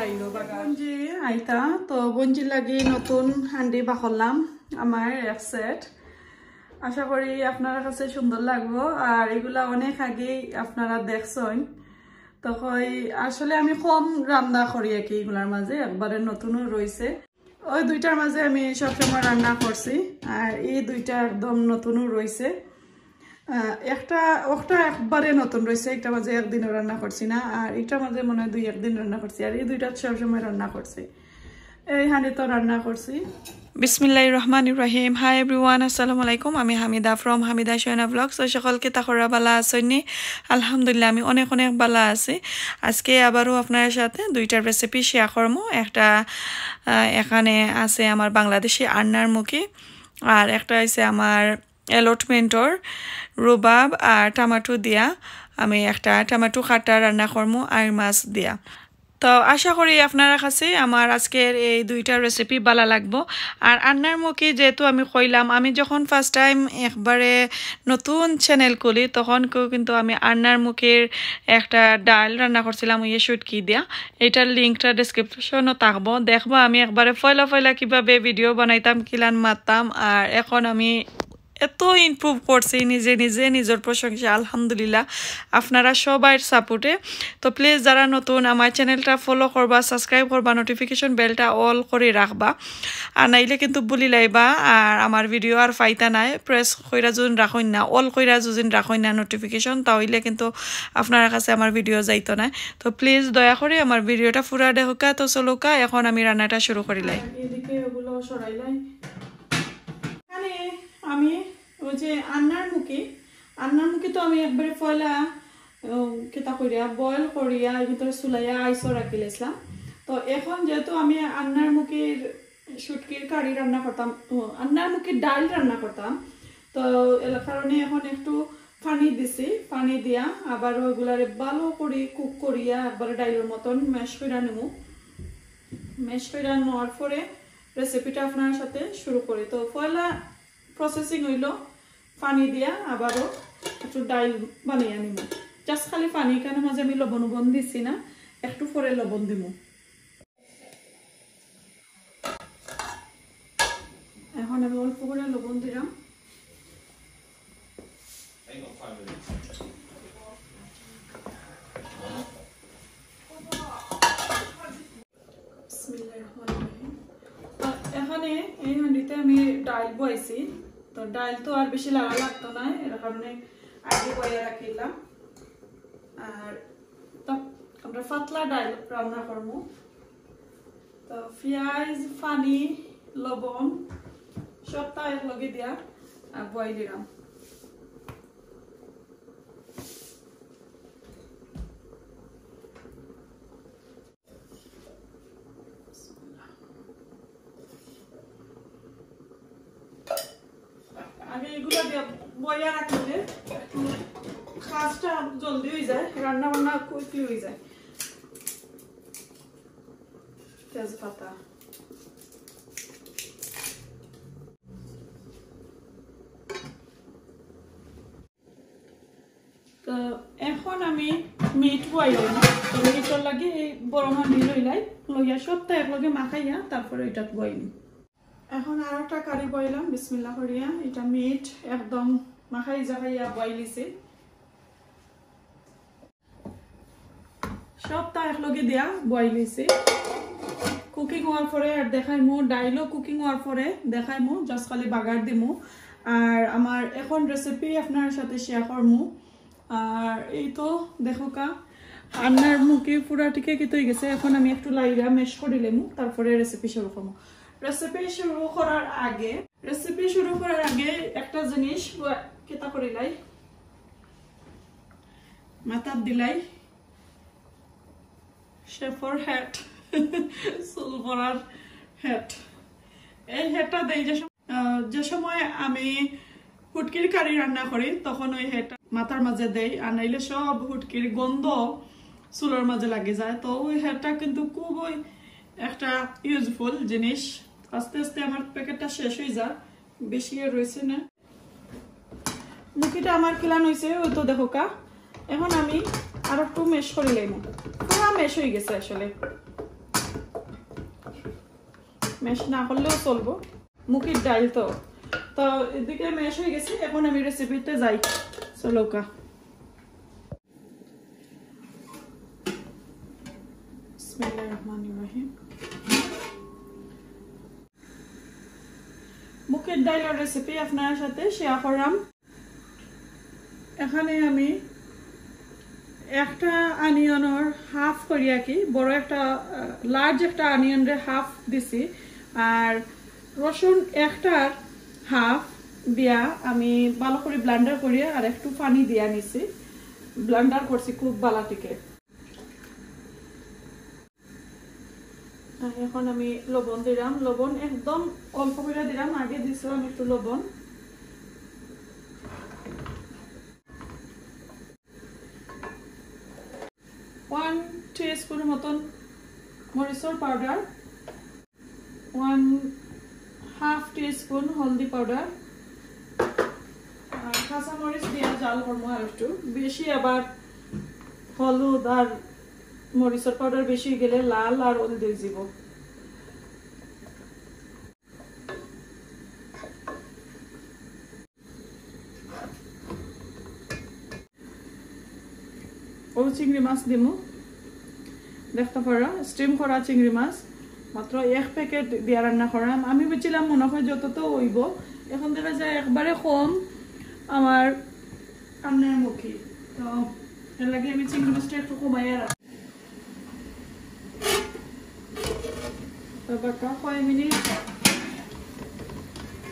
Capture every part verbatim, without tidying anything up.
বঞ্জি আইতা, তো বঞ্জির লাগি নতুন হান্ডি বাখরলাম আমার এক সেট। আশা করি আপনার কাছে সুন্দর লাগবো। আর এগুলা অনেক আগেই আপনারা দেখছইন। তো কই আসলে আমি কম রান্না করি আর কি, এগুলার মাঝে একবারে নতুনও রইছে। ওই দুইটার মাঝে আমি সবসময় রান্না করছি, আর এই দুইটা একদম নতুনও রইছে। আহ, একটা, ওটা একবারে নতুন রইছে, একটা মাঝে একদিনও রান্না করছি না, আর একটা মাঝে মনে হয় দুই একদিন রান্না করছি, আর এই দুইটা সবসময় রান্না করছি। এই হাঁড়ি তো রান্না করছি। বিসমিল্লাহির রহমানির রহিম। Hi everyone, আসসালামু আলাইকুম। আমি হামিদা from হামিদা সোয়েনা ব্লগস। তো সকল কিতা কররা, বালা আছইন নি? আলহামদুলিল্লাহ, আমি অনেক অনেক বালা আছি। আজকে আবারও আপনার সাথে দুইটা রেসিপি শেয়ার করমু। একটা, আহ, এখানে আছে আমার বাংলাদেশি আন্নার মুখি, আর একটা হইছে আমার অ্যালটমেন্টর রুবাব আর টমেটো দিয়া। আমি একটা টমেটো কাটা রান্না করমু আর মাছ দিয়া। তো আশা করি আপনারা কাছে আমার আজকের এই দুইটা রেসিপি বালা লাগবো। আর আন্নার মুখি যেহেতু আমি কইলাম, আমি যখন ফার্স্ট টাইম একবারে নতুন চ্যানেল খুলি, তখন কেউ কিন্তু আমি আন্নার মুখির একটা ডাল রান্না করছিলাম ওই শুটকি দিয়া। এটার লিঙ্কটা ডেসক্রিপশনও থাকবো, দেখবো আমি একবারে পয়লা পয়লা কিভাবে ভিডিও বানাইতাম, কিলান মারতাম। আর এখন আমি এত ইমপ্রুভ করছি নিজে নিজে, নিজের প্রশংসা, আলহামদুলিল্লাহ, আপনারা সবাইর সাপোর্টে। তো প্লিজ যারা নতুন আমার চ্যানেলটা ফলো করবা, সাবস্ক্রাইব করবা, নোটিফিকেশন বেলটা অল করি রাখবা, আর নাইলে কিন্তু ভুলি লাইবা। আর আমার ভিডিও আর ফাইতা নাই, প্রেস কইরা যুদিন রাখইন না, অল কইরা যুদিন রাখইন না নোটিফিকেশন, তাইলে কিন্তু আপনার কাছে আমার ভিডিও যাইতো না। তো প্লিজ দয়া করে আমার ভিডিওটা পুরা দেখুকা। তো চলুকা, এখন আমি রান্নাটা শুরু করিলাই। এদিকে ওগুলো সরাইলাই। এখানে আমি ওই যে আন্নার মুখি, আন্নার মুখি তো আমি একবারে পয়লা, উম, কিতা করিয়া, বয়েল করিয়া, এর ভিতরে চুলাইয়া আইসও রাখিলাইছিলাম। তো এখন যেহেতু আমি আন্নার মুখির শুটকির কারি রান্না করতাম, ও, আন্নার মুখির ডাল রান্না করতাম, তো এর কারণে এখন একটু পানি দিছি। পানি দিয়া আবার ওগুলারে ভালো করি কুক করিয়া একবারে ডাইলের মতন ম্যাশ করিয়া নিমু। ম্যাশ করিয়া নেওয়ার পরে রেসিপিটা আপনার সাথে শুরু করি। তো পয়লা প্রসেসিং হইল পানি দিয়া আবারও একটু ডাইল বানাইয়া নিমু। জাস্ট খালি পানি, এখানে মাঝে আমি লবণ উবণ দিছি না, একটু পরে লবণ দিমু। এখন আমি অল্প করে লবণ দিলাম। বিসমিল্লাহির রহমানির রহিম। তো এখানে এই হান্ডিতে আমি ডাইল বয়াইছি, তো ডাইল তো আর বেশি লাগা লাগতো না, এর কারণে আগে বয়া রাখিলাম। আর তো আমরা পাতলা ডাইল রান্না করবো। তো পিয়াজ, পানি, লবণ সবটা একলগে দিয়া, আহ, বয়াই দিলাম। আগে এগুলা দিয়া বয়া রাখলে একটু কাজটা জলদি হয়ে যায়, রান্না বান্না কুইকলি হয়ে যায়। তেজপাতা। তো এখন আমি মিট বয়াইলাম। তো মিটর লাগি এই বড় হান্ডি লইলাই, লইয়া সবটা একলগে মাখাইয়া তারপরে এটাত বয়াইনি। এখন আর একটা কারি বয়াইলাম, বিসমিল্লাহ করিয়া। এটা মিট একদম মাখাই জাখাইয়া বয়াইলিছি। সবটা একলগে দিয়া বয়াই লইছি। কুকিং হওয়ার পরে আর দেখাইমু, ডাইলও কুকিং হওয়ার পরে দেখাইমু, জাস্ট খালি বাগার দিমু। আর আমার এখন রেসিপি আপনার সাথে শেয়ার করমু। আর এই তো দেখুকা, আন্নার মুখি পুরা টিকে কিতা হয়ে গেছে। এখন আমি একটু লাইরা ম্যাশ করে লেমু, তারপরে রেসিপি শুরু করমু। রেসিপি শুরু করার আগে, রেসিপি শুরু করার আগে একটা জিনিস কিতা করিলাই, মাথাত দিলাই শেফর হ্যাট, চুল পড়ার হ্যাট। এই হ্যাটটা দেই যে সম-, আহ, যে সময় আমি হুটকির কারি রান্না করি, তখন ওই হ্যাটটা মাথার মাঝে দেই, আর নাইলে সব হুটকির গন্ধ চুলের মাঝে লাগে যায়। তো ওই হ্যাটটা কিন্তু খুবই একটা ইউজফুল জিনিস। আস্তে আস্তে আমার প্যাকেটটা শেষ হয়ে যায়, বেশি আর রয়েছে না। মুখিটা আমার কিলান হইছে, ওই তো দেখো কা। এখন আমি আর একটু ম্যাশ করে লইব, পুরা ম্যাশ হয়ে গেছে আসলে। ম্যাশ না করলেও চলবো। মুখির ডাইল তো, তো এদিকে ম্যাশ হয়ে গেছে। এখন আমি রেসিপিতে যাই। চলো কা। বিসমিল্লাহির রহমানির রহিম। মুখির ডাইলর রেসিপি আপনার সাথে শেয়ার করাম। এখানে আমি একটা অনিয়নর হাফ করিয়া কি, বড় একটা, লার্জ একটা অনিয়নরে হাফ দিছি, আর রসুন একটার হাফ দিয়া আমি ভালো করে ব্লেন্ডার করিয়া আর একটু পানি দিয়া নিছি, ব্লেন্ডার করছি খুব ভালা টিকে। আর এখন আমি লবণ দিলাম, লবণ একদম অল্প করে দিলাম, আগে দিছিলাম একটু লবণ। ওয়ান টিস্পুন মতন মরিচর পাউডার, ওয়ান হাফ টিস্পুন হলদি পাউডার, আর কাঁচা মরিচ দিয়া জাল করবো আর একটু বেশি, আবার হলুদ আর মরিচর পাউডার বেশি গেলে লাল আর হলুদ হয়ে যাব। ও চিংড়ি মাছ দিমু, দেখতে পারা স্টিম করা চিংড়ি মাছ, মাত্র এক প্যাকেট দিয়া রান্না করাম। আমি বুঝছিলাম মনে হয় যত তো হইব, এখন দেখা যায় একবারে কম আমার রান্নার মুখে, তো এর লাগি আমি চিংড়ি মাছটা একটু কমাইয়া রাখি। তো বাক্কা কয় মিনিট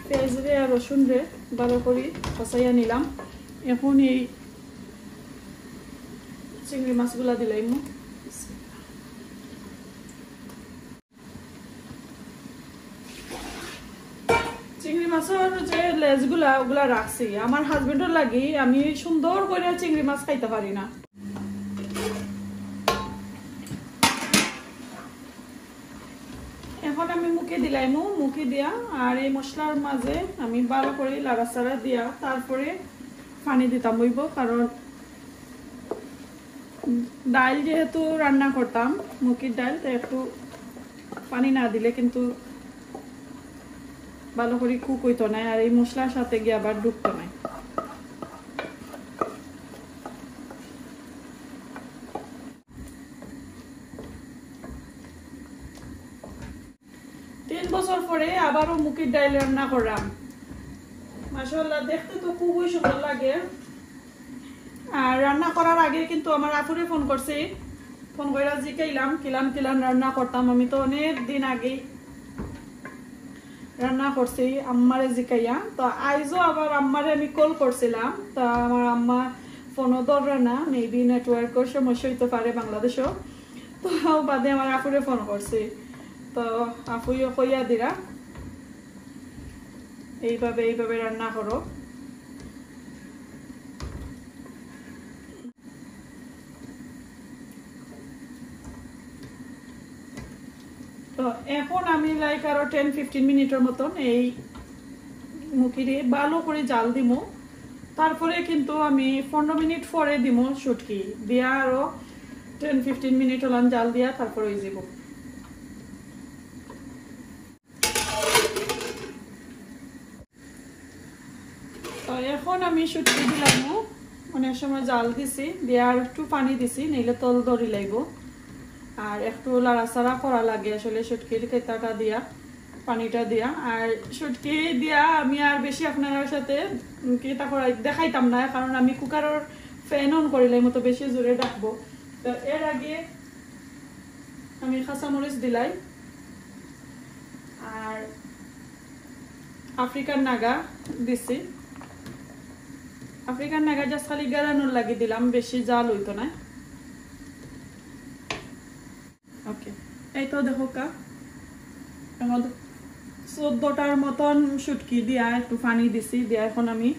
পেঁয়াজ রে আর রসুন রে ভালো করে কষাইয়া নিলাম। এখন এই চিংড়ি মাছগুলা দিলাইমু। চিংড়ি মাছর যে লেজগুলা, ওগুলা রাখছি আমার হাজবেন্ডর লাগি। আমি সুন্দর করে চিংড়ি মাছ খাইতে পারি না। এখন আমি মুখে দিলাইমু, মুখে দিয়া আর এই মশলার মাঝে আমি ভালো করে লাড়াচাড়া দিয়া তারপরে পানি দিতাম হইব, কারণ ডাইল যেহেতু রান্না করতাম, মুখির ডাইল, তো একটু পানি না দিলে কিন্তু ভালো করে কুক হইতো না, আর এই মশলার সাথে গিয়ে আবার ঢুকতো না। তিন বছর পরে আবারও মুখির ডাইল রান্না করলাম। মাশাআল্লাহ, দেখতে তো খুবই সুন্দর লাগে। আর রান্না করার আগে কিন্তু আমার আফুরে ফোন করছি, ফোন কইরা জিকাইলাম কিলান কিলান রান্না করতাম। আমি তো অনেক দিন আগেই রান্না করছি আম্মারে জিকাইয়া। তো আইজও আবার আম্মারে আমি কল করছিলাম, তো আমার আম্মা ফোনও ধররা না, মেবি নেটওয়ার্কর সমস্যা হইতে পারে বাংলাদেশও। তো বাদে আমার আফুরে ফোন করছি, তো আফুইও কইয়া দিরা এইভাবে এইভাবে রান্না করো। তো এখন আমি লাইক আরো টেন ফিফটিন মিনিটর মতন এই মুখিরে ভালো করে জাল দিমু। তারপরে কিন্তু আমি পনেরো মিনিট পরে দিমু শুটকি দিয়া, আরো টেন ফিফটিন মিনিট হলাম জাল দিয়া, তারপরে ওই দিব। তো এখন আমি শুটকি দিলাম, অনেক সময় জাল দিছি, দিয়া আর একটু পানি দিছি, নাইলে তল ধরি লাইব। আর একটু লাড়াচাড়া করা লাগে আসলে শুটকির খেতাটা দিয়া, পানিটা দিয়া। আর শুটকি দিয়া আমি আর বেশি আপনার সাথে, উম, কি তা করাই দেখাইতাম না, কারণ আমি কুকারর ফ্যান অন করিলে মতো বেশি জোরে ডাকবো। তো এর আগে আমি কাঁচামরিচ দিলাই, আর আফ্রিকান নাগা দিছি। আফ্রিকান নাগা just খালি গেলানোর লাগি দিলাম, বেশি জাল হইতো না। ওকে, এই তো দেখো কা, এখন চোদ্দটার মতন শুটকি দিয়া একটু পানি দিছি, দিয়া এখন আমি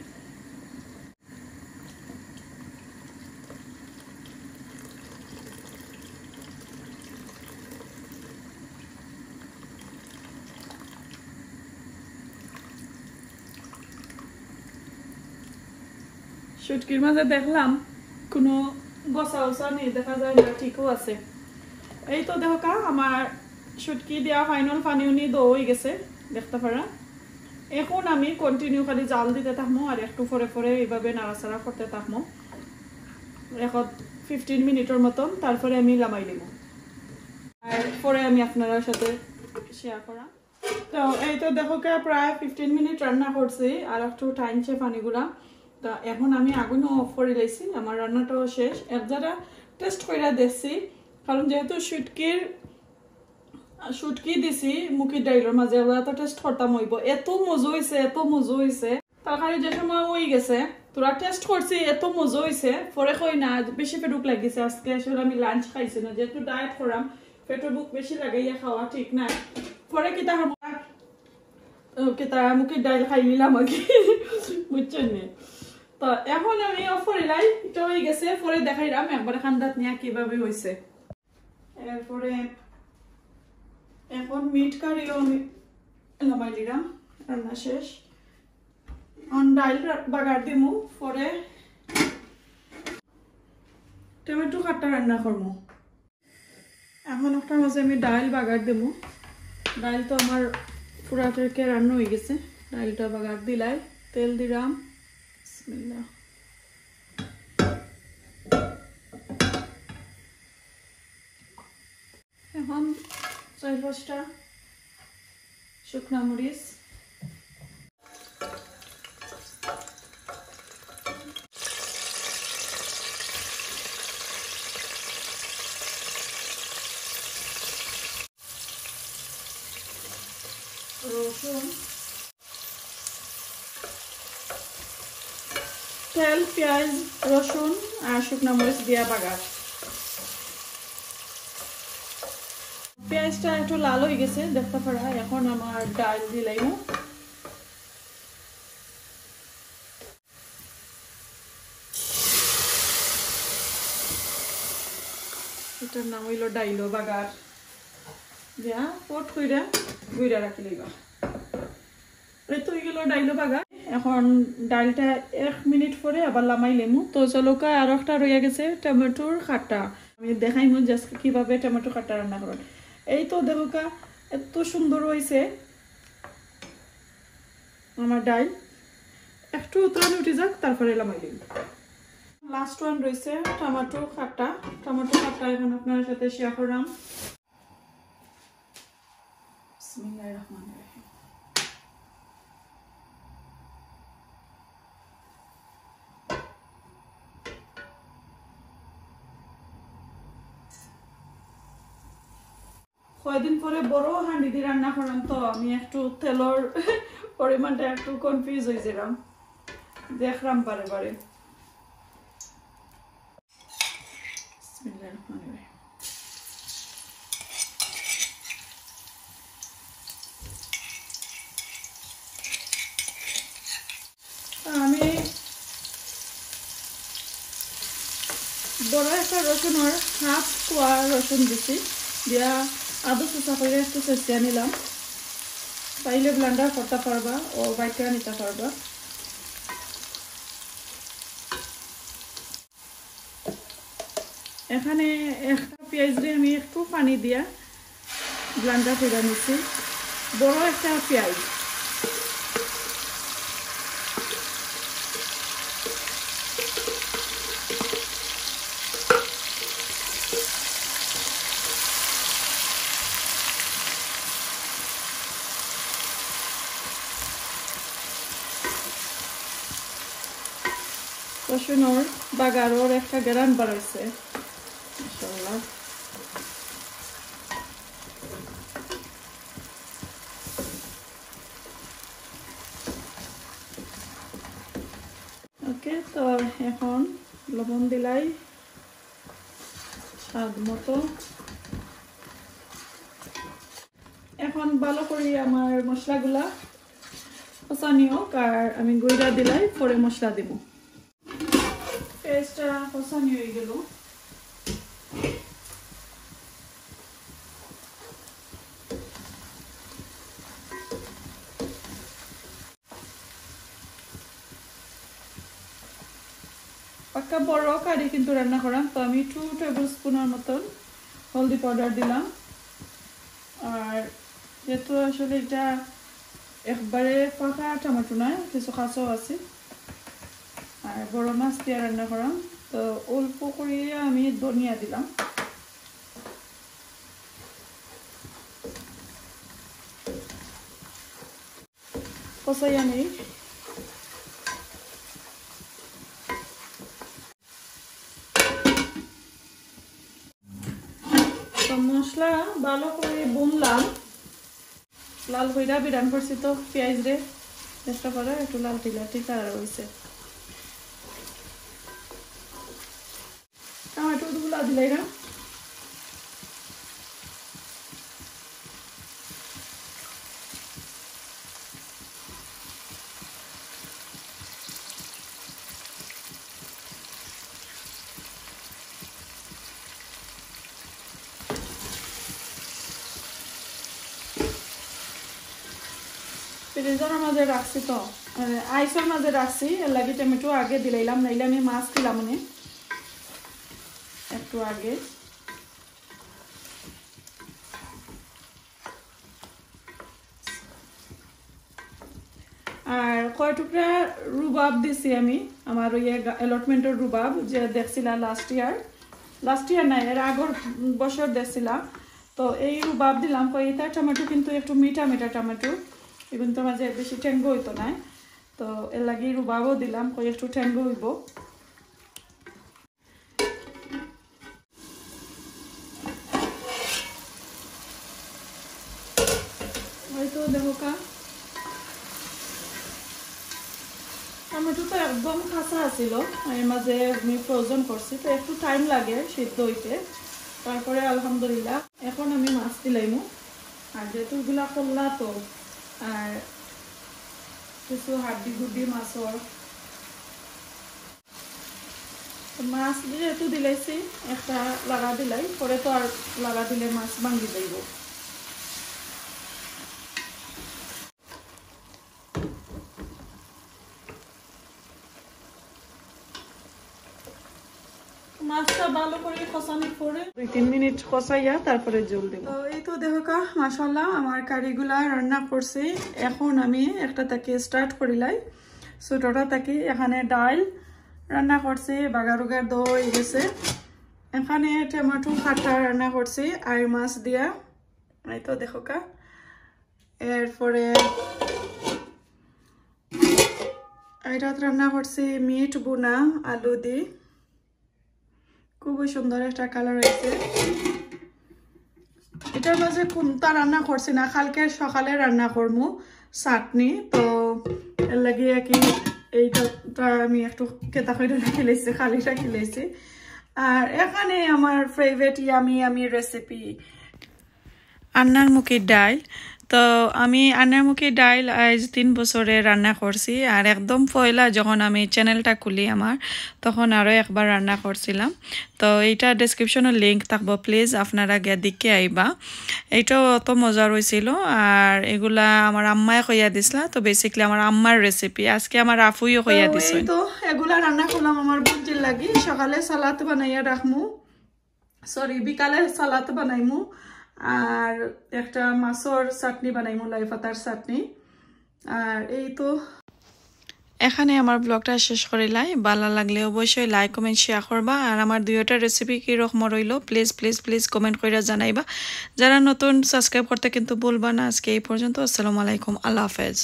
শুটকির মাঝে দেখলাম কোনো গসা উসা নেই, দেখা যায় না, ঠিকও আছে। এই তো দেখো কা, আমার শুটকি দিয়া ফাইনাল পানি উনি দো হয়ে গেছে, দেখতে পারা। এখন আমি কন্টিনিউ খালি জাল দিতে থাকবো আর একটু পরে পরে এইভাবে নাড়াচাড়া করতে থাকবো। এখন ফিফটিন মিনিটের মতন, তারপরে আমি লামাই দিব। আর পরে আমি আপনার সাথে শেয়ার করাম। তো এই তো দেখো কা, প্রায় ফিফটিন মিনিট রান্না করছি, আর একটু টানছে পানিগুলা। তো এখন আমি আগুনও অফ করে লাইছি, আমার রান্নাটাও শেষ। এক জারা টেস্ট করে দেখছি, কারণ যেহেতু শুটকির শুটকি দিছি মুখির ডাইলর মাঝে, ওরা তো টেস্ট করতাম হইব। এত মজা হইছে, এত মজা হইছে। তরকারি যে সময় হয়ে গেছে, তোরা টেস্ট করছি, এত মজা হইছে। পরে কই না, আজ বেশি পেটুক লাগিছে। আজকে আসলে আমি লাঞ্চ খাইছি না, যেহেতু ডায়েট করাম, পেটর ভুক বেশি লাগাইয়া খাওয়া ঠিক না। পরে কিতা করবো, কিতা মুখির ডাইল খাই নিলাম আগে, বুঝছেন নি? তো এখন আমি অফ করিলাই, এটা হয়ে গেছে, পরে দেখাইলাম একবারে খান্দাত নিয়ে কিভাবে হইছে। এরপরে এখন মিট কারিও আমি লামাই দিলাম, রান্না শেষ। এখন ডাইল রা-, বাগার দিমু, পরে টমেটো খাট্টা রান্না করমু। এখন একটার মাঝে আমি ডাইল বাগার দিমু। ডাইল তো আমার পুরাটাকে রান্না হয়ে গেছে। ডাইলটা বাগার দিলাই, তেল দিলাম। বিসমিল্লাহ। এখন চার পাঁচটা শুকনা মরিচ, রসুন, তেল, পেঁয়াজ, রসুন আর শুকনা মরিচ দিয়া বাগার। পেঁয়াজটা একটু লাল হয়ে গেছে, দেখতে পারা। এখন আমার ডাইল দিলাইমু। এটার নাম হইল ডাইলো বাগার। দিয়া পট কইরা গুইরা রাখি লইবা। এই তো হয়ে গেল ডাইলো বাগার। এখন ডালটা এক মিনিট পরে আবার লামাই লেমু। তো চলো কা, আর একটা রইয়া গেছে টমেটোর খাট্টা। আমি দেখাইমু just কিভাবে টমেটো খাট্টা রান্না করুন। এই তো দেখো কা, এত সুন্দর হইছে আমার ডাল। একটু উতরানি উঠি যাক, তারপরে লামাই লেমু। লাস্ট ওয়ান রইছে টমেটো খাট্টা। টমেটো খাট্টা এখন আপনার সাথে শেয়ার করলাম। বিসমিল্লাহির রহমানির রহিম। কয়দিন পরে বড় হান্ডি দি রান্না করলাম, তো আমি একটু তেলর পরিমাণটা একটু কনফিউজ হয়ে গেলাম, দেখলাম বারে বারে। বিসমিল্লাহির রহমানির রহিম। তো আমি বড় একটা রসুনর হাফ কোয়া রসুন দিছি, দিয়া আদা চুচা করে একটু ছেঁচিয়া নিলাম। চাইলে ব্লেন্ডার করতে পারবা, ও বাইটা নিতে পারবা। এখানে একটা পেঁয়াজ দিয়ে আমি একটু পানি দিয়া ব্লেন্ডার করে নিছি, বড় একটা পেঁয়াজ। রসুনর বাগারর একটা গেরান বাড়াইছে, মাশাআল্লাহ। ওকে, তো এখন লবণ দিলাই স্বাদ মতো। এখন ভালো করি আমার মশলাগুলা কষানি হোক, আর আমি গুইরা দিলাই, পরে মশলা দিব। পেস্টটা কষানি হয়ে গেল। পাক্কা বড় কারি কিন্তু রান্না করাম, তো আমি টু টেবিল স্পুনের মতন হলদি পাউডার দিলাম। আর যেহেতু আসলে এটা একবারে পাকা টমেটো নয়, কিছু কাঁচাও আছে। আর বড় মাছ দিয়া রান্না করাম, তো অল্প করি আমি ধনিয়া দিলাম। কষাইয়া নেই। তো মশলা ভালো করে ভুনলাম। লাল কইরা বিরান করছি তো পেঁয়াজ রে, চেষ্টা করে একটু লালটি লালটি কালার হইছে। টমেটো গুলা দিলাই না। ফ্রিজর মাঝে রাখছি তো, মানে, আইসর মাঝে রাখছি, এর লাগি টমেটো আগে দিলাইলাম, নাইলে আমি মাছ দিলাম নে একটু আগে। আর কয় টুকরা রুবাব দিছি আমি, আমার ওই অ্যালটমেন্টর রুবাব যে দেখছিলা লাস্ট ইয়ার, লাস্ট ইয়ার না, এর আগর বছর দেখছিলা। তো এই রুবাব দিলাম, কয় এটা টমেটো কিন্তু একটু মিঠা মিঠা টমেটো, এগুলো তো মাঝে বেশি টেঙ্গো হইতো না, তো এর লাগি রুবাবও দিলাম, কয় একটু টেঙ্গো হইব। ওই তো দেখো কা, টমেটো তো একদম কাঁচা আছিল, এর মাঝে আমি ফ্রোজেন করছি, তো একটু টাইম লাগে সিদ্ধ হইতে। তারপরে আলহামদুলিল্লাহ, এখন আমি মাছ দিলাইমু। আর যেহেতু এগুলা করলা তো, আর কিছু হাড্ডি গুড্ডি মাছর, তো মাছ যেহেতু দিলাইছি, একটা লাড়া দিলাই, পরে তো আর লাড়া দিলে মাছ ভাঙ্গি যাইব। মাছটা ভালো করে কষানোর পরে দুই তিন মিনিট কষাইয়া তারপরে জল দেব। তো এই তো দেখো কা, মাশাআল্লাহ, আমার কারিগুলা রান্না করছি। এখন আমি একটা তাকে স্টার্ট করিলাই, ছোটটা তাকে। এখানে ডাল রান্না করছি, বাগার উগার দেওয়া হয়ে গেছে। এখানে টমেটো কাটা রান্না করছি আইর মাছ দিয়া, এই তো দেখো কা। এরপরে এটা রান্না করছি মিট বুনা আলু দি, খুবই সুন্দর একটা কালার হয়েছে। এটার মাঝে কোনটা রান্না করছি না, কালকে সকালে রান্না করমু চাটনি, তো এর লাগি আর কি এইটা আমি একটু কেতা করে রাখি লাইছি, খালি রাখি লাইছি। আর এখানে আমার ফেভারিট ইয়ামি ইয়ামি রেসিপি, আন্নার মুখী ডাইল। তো আমি আন্নার মুখী ডাইল আজ তিন বছরে রান্না করছি, আর একদম পয়লা যখন আমি চ্যানেলটা খুলি আমার, তখন আরও একবার রান্না করছিলাম। তো এইটা ডেসক্রিপশনে লিংক থাকবো, প্লিজ আপনারা গিয়া দেখে আইবা। এইটাও অত মজার হয়েছিল। আর এগুলা আমার আম্মায় কইয়া দিছলা, তো বেসিক্যালি আমার আম্মার রেসিপি, আজকে আমার আফুইও কইয়া তো দিছে। এই তো এগুলা রান্না করলাম আমার বুনজির লাগি। সকালে সালাদ বানাইয়া রাখমু, সরি, বিকালে সালাদ বানাইমু, আর একটা মাছর চাটনি বানাইমু, লাই পাতার চাটনি। আর এই তো এখানে আমার ব্লগটা শেষ করিলাই। ভালা লাগলে অবশ্যই লাইক কমেন্ট শেয়ার করবা। আর আমার দুইটা রেসিপি কী রকম রইলো, প্লিজ প্লিজ প্লিজ কমেন্ট কইরা জানাইবা। যারা নতুন সাবস্ক্রাইব করতে কিন্তু ভুলবা না। আজকে এই পর্যন্ত। আসসালামু আলাইকুম, আল্লাহ হাফেজ।